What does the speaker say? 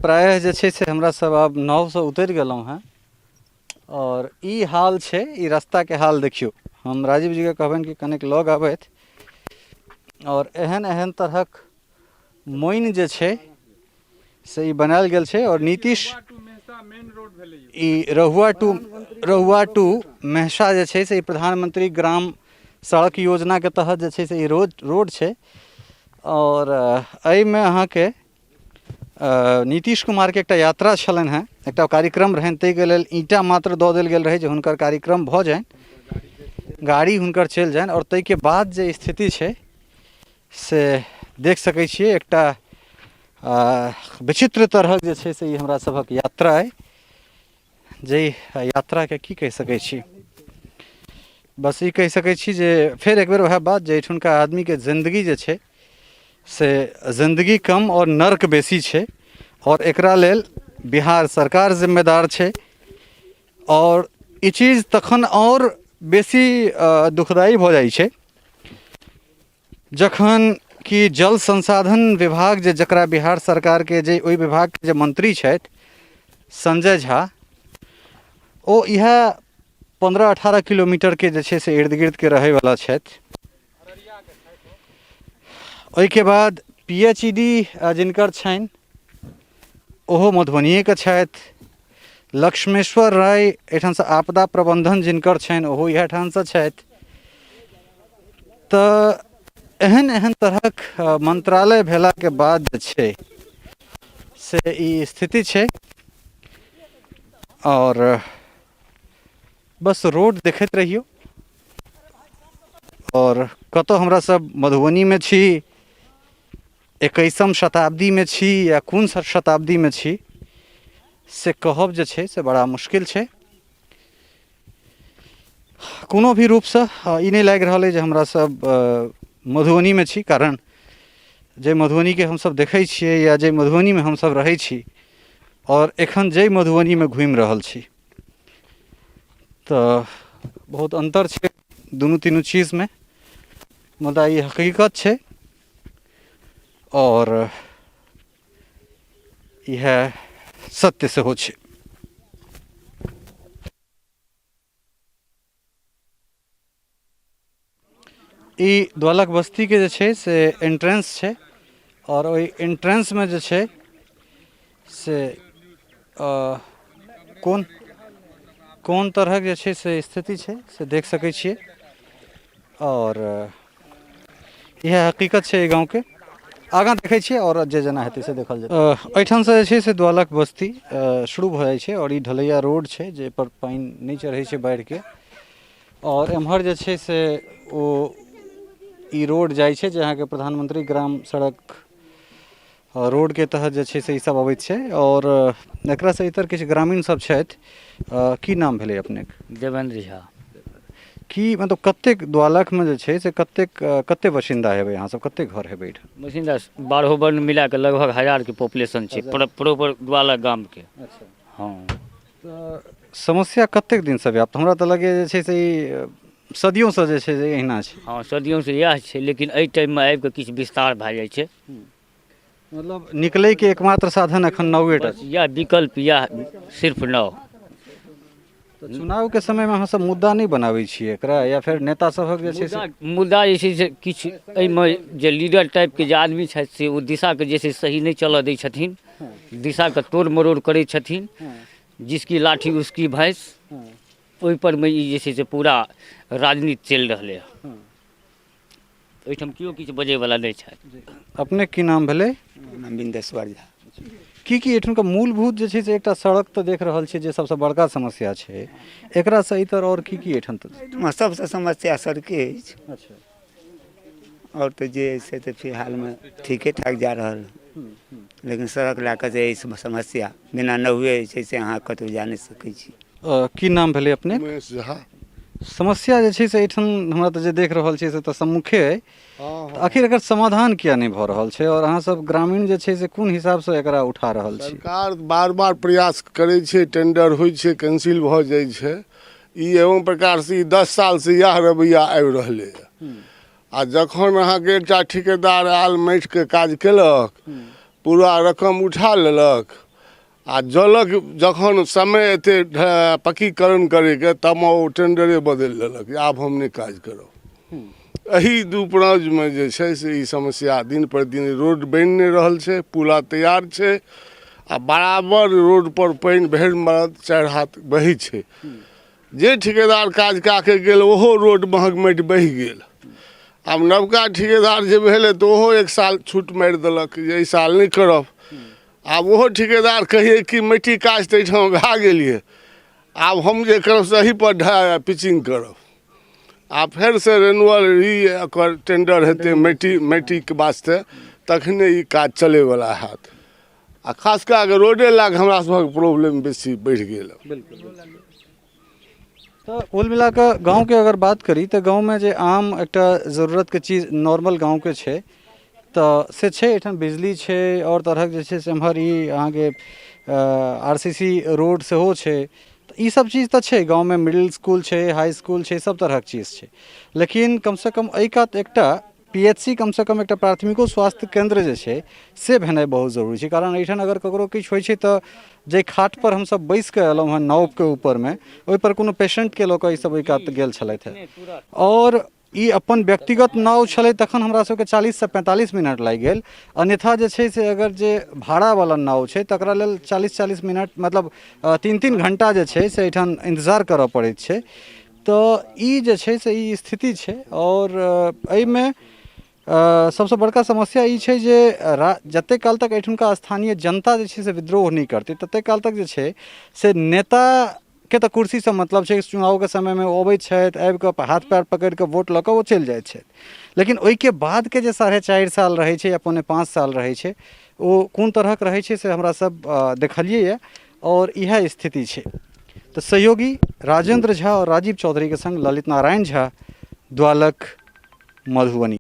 प्रायः जे छै से हमरा सब आब नावसँ उतरि गेलहुँ हेँ आओर ई हाल छै, ई रास्ताके हाल देखियौ। हम राजीव जीके कहबनि कि कनिक लग आबथि। आओर एहन एहन तरहक मोइन जे छै से ई बनायल गेल छै। आओर नीतीश ई रहुआ टू मेहसा जे छै से ई प्रधानमंत्री ग्राम सड़क योजनाके तहत जे छै से ई रोड छै। आओर एहिमे अहाँके नीतीश कुमारके एकटा यात्रा छलनि हेँ, एकटा कार्यक्रम रहनि, ताहिके लेल ईंटा मात्र दऽ देल गेल रहै जे हुनकर कार्यक्रम भऽ जानि, गाड़ी हुनकर चलि जानि। आओर ताहिके बाद जे स्थिति छै से देख सकै छियै, एकटा विचित्र तरहक जे छै से ई हमरा सभक यात्रा अइ, जाहि यात्राके की कहि सकै छी। बस ई कहि सकै छी जे फेर एक बेर वएह बात जे एहिठुनका आदमीके जिन्दगी जे छै से जिन्दगी कम आओर नर्क बेसी छै, आओर एकरा लेल बिहार सरकार जिम्मेदार छै। आओर ई चीज तखन आओर बेसी दुखदायी भऽ जाइ छै जखन कि जल संसाधन विभाग जे जकरा बिहार सरकारके जे ओहि विभागके जे मंत्री छथि संजय झा, ओ इएह 15-18 किलोमीटरके जे छै से इर्द गिर्दके रहैवला छथि। ओहिके बाद पी एच ई डी जिनकर छनि ओहो मधुबनिएके छथि। लक्ष्मेश्वर राय एहिठामसँ आपदा प्रबन्धन जिनकर छनि ओहो इएह ठामसँ छथि। तऽ एहन एहन तरहक मंत्रालय भेलाके बाद जे छै से ई स्थिति छै। आओर बस रोड देखैत रहियौ। आओर कतऽ हमरा सब मधुबनीमे छी, 21म शताब्दीमे छी या कोन शताब्दीमे छी से कहब जे छै से बड़ा मुश्किल छै। कोनो भी रूपसँ ई नहि लागि रहल अइ जे हमरा सब मधुबनीमे छी, कारण जे मधुबनीके हमसब देखै छियै या जे मधुबनीमे हमसब रहै छी आओर एखन जाहि मधुबनीमे घुमि रहल छी तऽ बहुत अन्तर छै दुनू तीनू चीजमे, मुदा ई हकीकत छै आओर इएह सत्य सेहो छै। ई द्वालक बस्तीके जे छै से एंट्रेंस छै आओर ओहि एंट्रेंसमे जे छै से कोन कोन तरहक जे छै से स्थिति छै से देख सकै छियै। आओर इएह हकीकत छै एहि गाँवके। आगाँ देखै छियै आओर जे जेना हेतै से देखल जेतै। एहिठामसँ जे छै से द्वालक बस्ती शुरू भऽ जाइ छै आओर ई ढलैया रोड छै जाहिपर पानि नहि चढ़ै छै बाढ़िके। आओर एम्हर जे छै से ओ ई रोड जाइ छै जे अहाँके प्रधानमंत्री ग्राम सड़क रोडके तहत जे छै से ई सब अबैत छै। आओर एकरासँ इतर किछु ग्रामीण सब छथि। की नाम भेलै अपनेके? देवेंद्र झा। की मतलब कतेक द्वालखमे जे छै से कतेक कतेक बसिन्दा हेबै अहाँ सब, कतेक घर हेबै एहिठाम? बसिन्दा बारहो वर्ण मिलाकऽ लगभग 1000के पॉपुलेशन छै प्रोपर द्वालख गामके। अच्छा। हँ। तऽ समस्या कतेक दिनसँ व्याप्त? हमरा तऽ लगैए जे छै से ई सदियोंसँ जे छै से एहिना छै। हँ, सदियोंसँ इएह छै, लेकिन एहि टाइममे आबिकऽ किछु विस्तार भए जाइ छै। मतलब निकलैके एकमात्र साधन एखन नावे टा बस इएह विकल्प, इएह सिर्फ नाव। तऽ चुनावके समयमे अहाँ सब मुद्दा नहि बनाबै छियै एकरा, या फेर नेता सभक जे छै से मुद्दा जे छै से किछु एहिमे जे लीडर टाइपके जे आदमी छथि से ओ दिशाके जे छै सही नहि चलऽ दै छथिन, दिशाके तोड़ मरोड़ करै छथिन। जिसकी लाठी उसकी भैंस, ओहिपर मे ई जे छै से पूरा राजनीति चलि रहलै हँ। ओहिठाम केओ किछु बजैवला नहि छथि। अपने की नाम भेलै? नाम बिन्देश्वर झा। की की एहिठुनका मूलभूत जे छै से एकटा सड़क तऽ देख रहल छियै जे सबसँ बड़का समस्या छै, एकरासँ इतर आओर की की एहिठाम तऽ? एहिठमा सबसँ समस्या सड़के अछि। अच्छा। आओर तऽ जे अछि से तऽ फिलहालमे ठीके ठाक जा रहल, लेकिन सड़क लए कऽ जे अछि समस्या, बिना नहुए जे छै से अहाँ कतहु जा नहि सकै छी। की नाम भेलै अपने? उमेश झा। समस्या जे छै से एहिठाम हमरा तऽ जे देख रहल छियै से तऽ सम्मुखे अइ, तऽ आखिर एकर समाधान किया नहि भऽ रहल छै आओर अहाँ सब ग्रामीण जे छै से कोन हिसाबसँ एकरा उठा रहल छी? सरकार बार बार प्रयास करै छै, टेंडर होइ छै, कैंसिल भऽ जाइ छै। ई एवं प्रकारसँ ई 10 सालसँ इएह रवैया आबि रहलैए। आ जखन अहाँके एकटा ठिकेदार आयल, माटिके काज केलक, पूरा रकम उठा लेलक। आ जलक जखन समय एतै पक्कीकरण करैके तब ओ टेंडरे बदलि लेलक, आब हम नहि काज करब। एहि दू प्रांजमे जे छै से ई समस्या दिन पर दिन रोड बनि नहि रहल छै, पुला तैयार छै आ बराबर रोडपर पानि भरि मरद 4 हाथ बहै छै। जे ठिकेदार काज कए कऽ गेल ओहो रोड महक माटि बहि गेल। आब नवका ठिकेदार जे भेलै तऽ ओहो 1 साल छूट मारि देलक जे एहि साल नहि करब। आब ओहो ठिकेदार कहिए कि माटि काज तऽ एहिठाम भए गेल यऽ, आब हम जे करब से एहीपर पिचिंग करब। आ फेरसँ रेनुअल ई एकर टेंडर हेतै माटिके वास्ते, तखने ई काज चलैवला हैत। आ खास कए कऽ रोडे लए कऽ हमरा सभक प्रॉब्लम बेसी बढ़ि गेल। बिल्कुल। तऽ कुल मिला कऽ गाँवके अगर बात करी तऽ गाँवमे जे आम एकटा जरूरतके चीज नॉर्मल गाँवके छै तऽ से छै, एहिठाम बिजली छै आओर तरहक जे छै से एम्हर ई अहाँके आर सी सी रोड सेहो छै, तऽ ई सब चीज तऽ छै गाँवमे। मिडिल इसकुल छै, हाई इसकुल छै, सब तरहक चीज छै, लेकिन कमसँ कम एहि कात एकटा पी एच सी, कमसँ कम एकटा प्राथमिको स्वास्थ्य केन्द्र जे छै से भेनाइ बहुत जरूरी छै। कारण एहिठाम अगर ककरो किछु होइ छै तऽ जाहि खाटपर हमसब बैसिकऽ अयलहुँ हँ नावके ऊपरमे, ओहिपर कोनो पेशेन्टके लऽ कऽ ईसब ओहि कात गेल छलथि हेँ आओर ई अपन व्यक्तिगत नाव छलै, तखन हमरा सबके 40सँ 45 मिनट लागि गेल। अन्यथा जे छै से अगर जे भाड़ावला नाव छै तकरा लेल 40-40 मिनट, मतलब 3-3 घण्टा जे छै से एहिठाम इन्तजार करऽ पड़ैत छै। तऽ ई जे छै से ई स्थिति छै। आओर एहिमे सबसँ बड़का समस्या ई छै जे जतेक काल तक एहिठुनका स्थानीय जनता जे छै से विद्रोह नहि करतै ततेक काल तक जे छै से नेताके तऽ कुर्सीसँ मतलब छै। चुनावके समयमे ओ अबै छथि, आबि कऽ हाथ पएर पकड़ि कऽ वोट लऽ कऽ ओ चलि जाइ छथि, लेकिन ओहिके बादके जे 4.5 साल रहै छै या 4.75 साल रहै छै ओ कोन तरहक रहै छै से हमरा सब देखलियै यऽ आओर इएह स्थिति छै। तऽ सहयोगी राजेंद्र झा और राजीव चौधरी के संग ललित नारायण झा, द्वालक, मधुबनी।